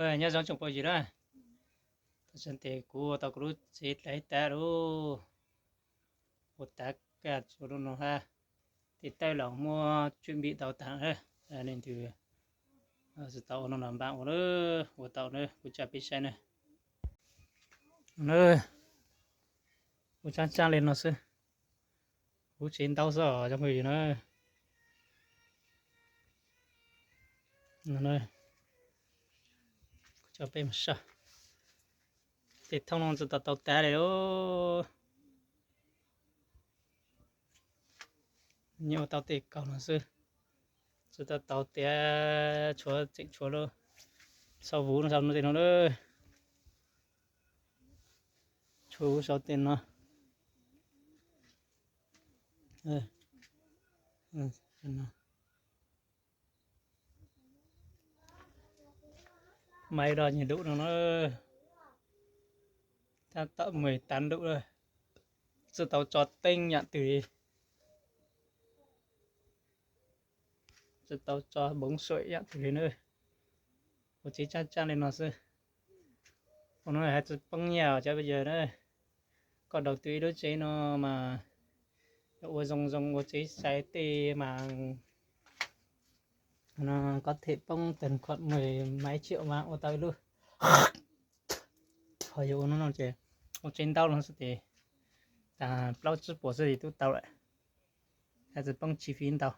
Nyob zoo tsoom phooj ywg na, tam sim no ces kuv ua tau kuv lub tsev dlaim tab lawm, ua tag kaj tsuas lub no hab, tes taw los muab tswb npim tau tag lawm. Leej twg tsis tau ua no los npaj ua lawm, ua tau na, kuv tsa peb saib na. Ua tsab tsab li no xwb, kuv tsev ntaub xwb os cov phooj ywg na. Kuv tso peb mus saib, tej thoob no tsis tau tau tav li lauj. Nyias ua tau tej kaug no xwb, tsis tau tau tias tshuav tseem tshuav lub sau vuv no sau no tej no lawm. Tshuav vuv sau tej no. Maiv dog nyuag dum no na, tab tom mus tav dum lawm, tsis tau tso teeb yam twg li, tsis tau tso boov suam yam twg li na. Ua tsev tsab tsab li no xwb. Ua no hais tsis poob nyiaj cov phooj ywg na. Koj đầu tư ib lub tsev no mas ua zoo zoo ua tsev sai tej mas koj them poob tag khuam mười mấy triệu mas ua tau ib lub. Ho yog ua no no ces ua tsev ntaub no xwb ces tag plaub tsib puas xwb ces twb tau lawm. Hais tsis poob chi phí ntau.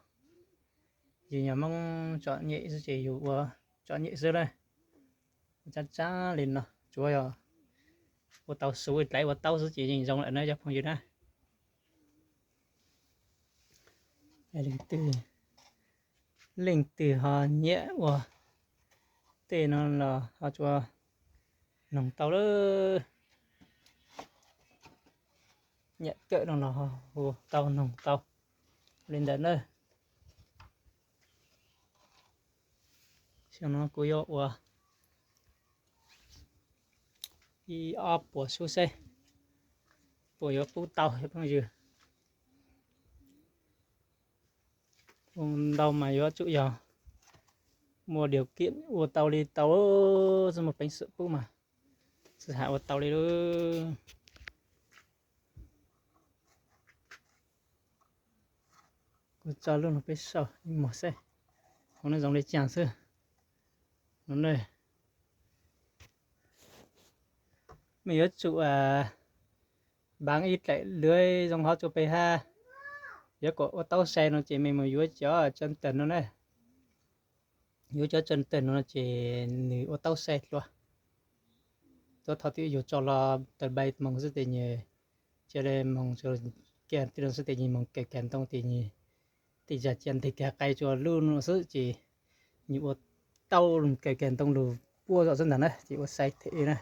Yus yog Hmoob txom nyem xwb ces yus ua txom nyem xwb na. Ua tsab tsab li no tsuav yog ua tau xuv dlaiv ua taub xwb ces yeej zoo lawm na cov phooj ywg na. Leej twg, leej twg ho nyiam ua tej no los ho tsuas noog tau lawm. Nyiam kawm no los ho tau noog tau li ntawd na. Xyoo no kuv yuav ua ib ob puas xub xwb, puas yuav pub tau cov phooj ywg. Ua ntau mas yuav tsum yog muaj điều kiện ua tau li tau, tsis muaj peev xwm pub mas tsis hais ua tau li lauj. Kuv tso lub no peb saib ib muag seb, ua no zoo li cas xwb. No ne, mej yuav tsum bán ib daim lưới zoo hov tsua peb hab. Yuav kom ua taub sai no ces mej mus yuav cov chân tần no na. Yuav cov chân tần no ces nws ua taub sai dlua. Tuab thaum twg yus tso los tawm npai moog xwb tes nws cia li moog kiag tij loo xwb tes nws moog kawm kawm ntoo tes nws tej zag cia nteg kag qai tsua lub no xwb ces nws ua tau kawm kawm ntoo lug puab zom xwb ntag na ces ua sai them li na.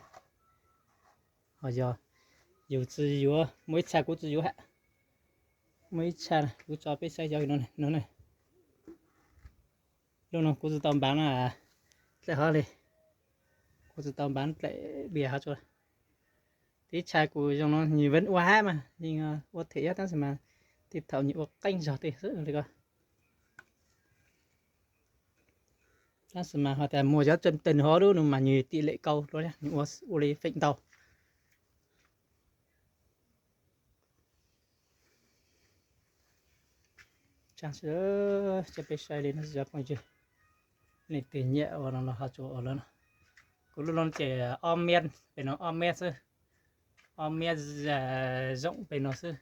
Ho yog yus tsis yuav, muaj ib txha kuv tsis yuav hab, muaj ib txha kuv tso peb saib xyov no ne. Lub no kuv tsis tau npav na, dlaim hov li, kuv tsis tau npav dlaim bias hov tsua. Tib txha kuv zoo no nws ven ua hab mas yeej ua them ib tab sis mas tej thaum nws ua qeeb zog tej xwb li ko. Tab sis mas ho tas muaj cov chân tần hov lub no mas nws tỷ lệ kau dlua, nws ua ua li feem ntau. Tsa peb saib li no xwb cov phooj ywg, leej twg nyiam ua no los ho tsuas ua lawm no. Kuv lub no ces ob miab pem no, ob miab xwb, ob miab zoom pem no xwb.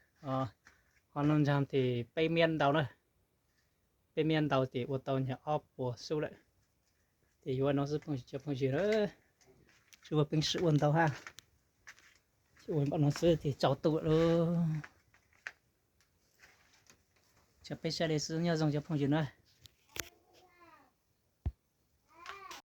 Ho no ntag tes peb miab ntau na, peb miab ntau ces ua tau nyag ob puas xub lawm. Ces yuav no xwb phooj ywg, cov phooj ywg, tsis muaj peev xwm ua ntau hab, ua npaum no xwb ces tsaus ntuj lawm. Tsa peb saib li xwb, nyob zoo cov phooj ywg na.